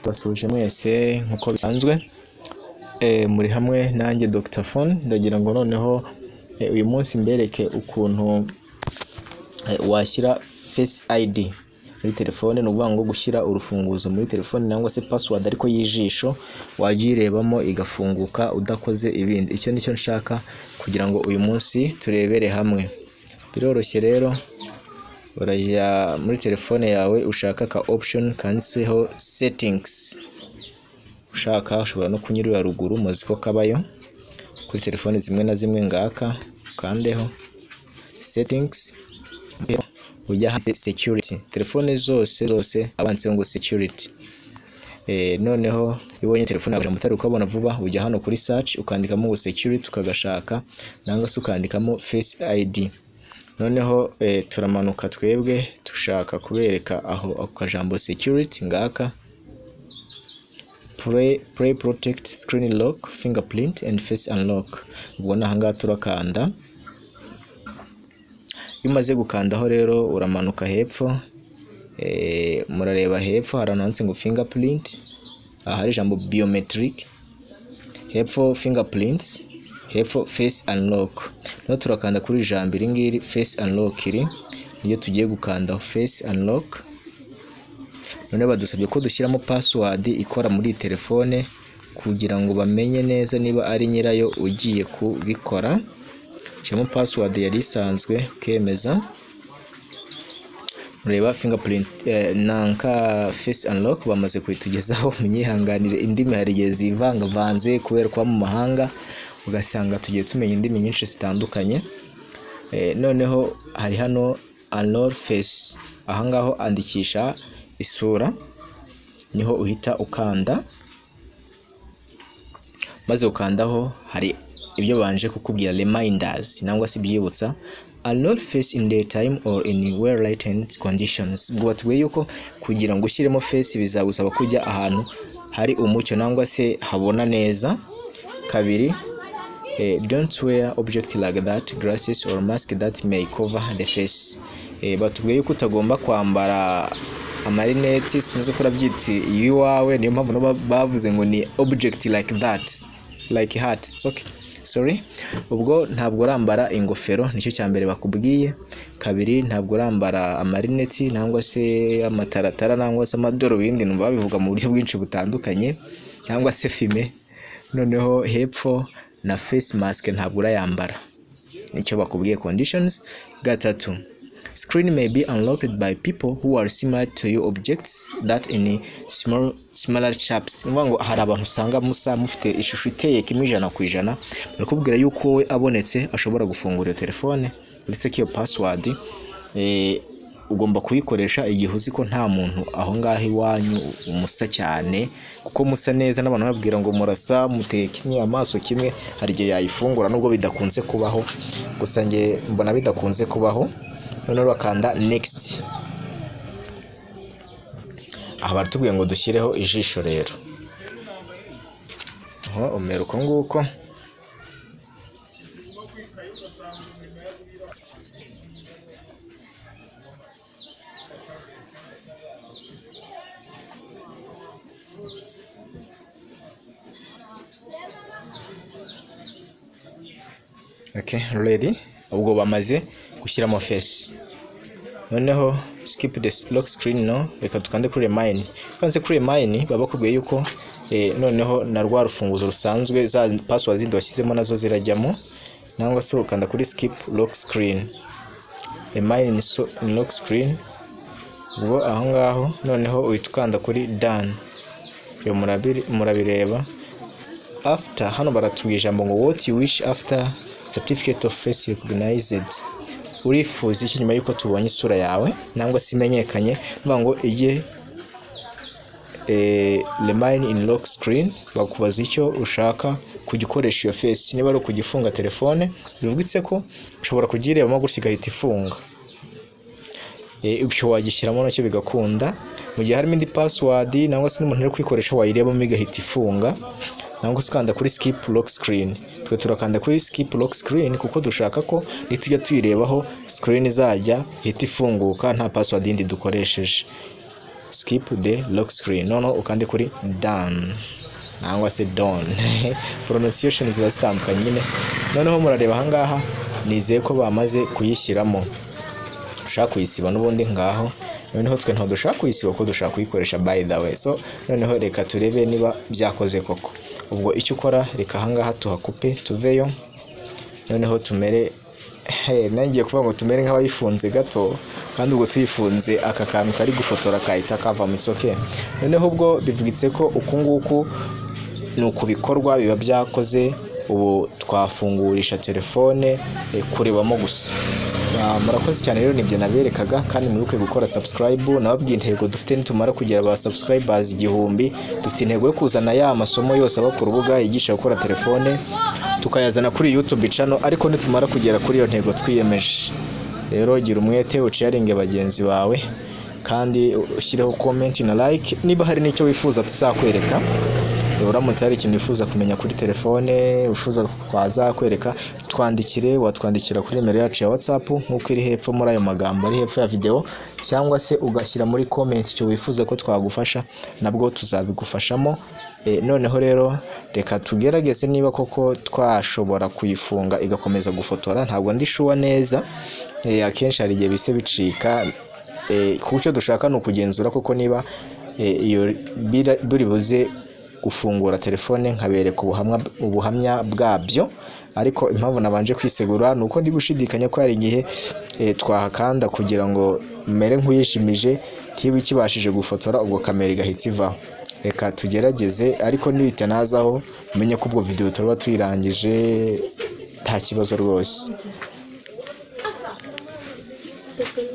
Tubasuhuje mwese nk'uko bisanzwe, muri hamwe nanjye Dr Phone. Ndagira ngo noneho uyu munsi mbereke ukuntu washyira Face ID muri telefone. Ni ukuvuga ngo gushyira urufunguzo muri telefone cyangwa se password ariko y'ijisho, wajya uyirebamo igafunguka udakoze ibindi. Icyo nicyo nshaka kugira ngo uyu munsi turebere hamwe. Biroroshye rero, urajya muri telefone yawe ushaka ka option kanditseho settings. Ushaka ushobora no kunyurira ruguru, muzi ko kabayo kuri telefone zimwe na zimwe. Ngaka, ukandeho settings, ujya handitse security. Telefone zose zose abanditseho ngo security. Noneho iyo ubonye telefone yawe utari ukabona vuba, ujya hano kuri search ukandikamo ngo security ukagashaka, nangwa se ukandikamo Face ID. Noneho turamanuka, twebwe dushaka kubereka aho ako kajambo security. Ngaka, play protect, screen lock, fingerprint and face unlock. Ubwo ni ahangaha turakanda. Iyo umaze gukandaho rero, uramanuka hepfo. Murareba hepfo hari ahantu handitse ngo fingerprint, aha hari ijambo biometric, hepfo fingerprints, hepfo face unlock. Noneho turakanda kuri ijambo iri ngiri, face unlock. Iri niyo tugiye gukandaho, face unlock. Noneho badusabye ko dushyiramo password ikora muri iyi telefone kugira ngo bamenye neza niba ari nyirayo ugiye kubikora. Shyiramo password yari isanzwe, ukemeza. Mureba fingerprint nanka face unlock bamaze kuyitugezaho. Munyihanganire, indimi hari igihe zivangavanze kubera kuba mu mahanga, ugasanga tugiye tumenya indimi nyinshi zitandukanye. Noneho hari hano unlock face, ahangaho andikisha isura, niho uhita ukanda. Maze ukandaho, hari ibyo banje kukubwira, reminders nangwa se ibyibutsa: unlock face in daytime or in well lighted conditions. Ubwo batubwiye yuko kugira ngo ushyiremo face bizagusaba kujya ahantu hari umucyo nangwa se habona neza. Kabiri, don't wear object like that, glasses or mask that may cover the face. Batubwiye yuko utagomba kwambara amarineti, sinzi uko urabyita iwawe, niyo mpamvu nabo bavuze ngo ni object like that, like hat. It's okay, sorry. Ubwo ntabwo urambara ingofero, nicyo cya mbere bakubwiye. Kabiri, ntabwo urambara amarineti nangwa se amataratara nangwa se amadarubindi, numva babivuga mu buryo bwinshi butandukanye, cyangwa se fime. Noneho hepfo na face mask ntabwo urayambara, nicyo bakubwiye, conditions. Gatatu, screen may be unlocked by people who are similar to you, objects that in small similar shapes. Ni ukuvuga ngo hari abantu usanga musa, mufite ishusho iteye kimwe 100%. Barakubwira yuko wowe abonetse ashobora gufungura iyo telefone, uretse ko iyo password ugomba kuyikoresha igihe uzi ko nta muntu aho ngaho iwanyu umusa cyane, kuko musa neza n'abantu babwira ngo murasa, muteye kimwe, amaso kimwe, hari igihe yayifungura, nubwo bidakunze kubaho. Gusa njye mbona bidakunze kubaho. Noneho bakanda next. Aha baratubwiye ngo dushyireho ijisho rero. Aho umera uko nguko. Okay, ready. Ubwo bamaze gushyiramo face. Noneho skip the lock screen, no, reka tukande kuri remain. Kanze kuri remain, baba bakubwiye yuko noneho na rwa rufunguzo rusanzwe, za password zindi washyizemo nazo zirajyamo, nangwa se ukanda kuri skip lock screen, remain in, so, in lock screen. Ubwo aho ngaho noneho uhita ukanda kuri done. Iyo murabireba. After hano baratubwiye ijambo ngo what you wish after certificate of face recognized. Urifuza iki nyuma yuko tubonye isura yawe nangwa se imenyekanye? Nuvuga ngo ijye remain in lock screen. Bakubaza icyo ushaka kujya ukoresha iyo face, niba ari ukugifunga telefone, bivugitse ko ushobora kugirebamo gutya igahita ifunga. Ibyo wagishyiramo nacyo bigakunda mu gihe harimo indi password nangwa se n'umuntu uri kuyikoresha, wayirebamo igahita ifunga, nangwa se ukanda kuri skip lock screen. Twe turakanda kuri skip lock screen kuko dushaka ko nitujya tuyirebaho screen izajya ihita ifunguka nta password yindi dukoresheje. Skip the lock screen, noneho ukande kuri done nangwa se done. Pronunciation ziba zitandukanye nyine. Noneho murareba ahangaha, nizeye ko bamaze kuyishyiramo. Ushaka kuyisiba n'ubundi ngaho. Noneho twe ntabwo dushaka kuyisiba kuko dushaka kuyikoresha, by the way. So noneho reka turebe niba byakoze koko. Ubwo icyo ukora, reka ahangaha tuhakupe tuveyo, noneho tumere, hey, nangiye kuvuga ngo tumere nk'abayifunze gato, kandi ubwo tuyifunze aka kantu kari gufotora kahita kavamo. It's okay. Noneho ubwo bivugitse ko uku nguku ni uku bikorwa, biba byakoze. Ubu twafungurisha telefone kurebamo gusa. Murakoze cyane rero, nibyo naberekaga, kandi mwibuke gukora subscribe. Nababwiye intego dufite: nitumara kugera ba subscribers 1000, dufite intego yo kuzana ya masomo yose aba ku rubuga yigisha gukora telefone, tukayazana kuri YouTube channel, ariko nitumara kugera kuri iyo ntego twiyemeje. Rero gira umwete usharinge bagenzi bawe, kandi ushyireho comment na like niba hari n'icyo wifuza tuzakwereka. Uramutse hari ikintu wifuza kumenya kuri telefone, wifuza twazakwereka, twandikire. Watwandikira kuri nimero yacu ya WhatsApp nk'uko iri hepfo muri ayo magambo ari hepfo ya video, cyangwa se ugashyira muri comment icyo wifuza ko twagufasha, nabwo tuzabigufashamo. Noneho rero reka tugerageze niba koko twashobora kuyifunga igakomeza gufotora. Ntabwo ndi sure neza. Akenshi hari igihe bise bicika. Kuko icyo dushaka ni ukugenzura koko niba iyo buri buze gufungura telefone, nkabereka ubuhamya bwabyo. Ariko impamvu nabanje kwisegura ni uko ndi gushidikanya ko hari igihe twahakanda kugira ngo mere nk'uyishimije, ntiba ikibashije gufotora, ubwo kamera igahita ivaho. Reka tugerageze, ariko nibitanazaho umenye ko ubwo video turaba tuyirangije, nta kibazo rwose. C'était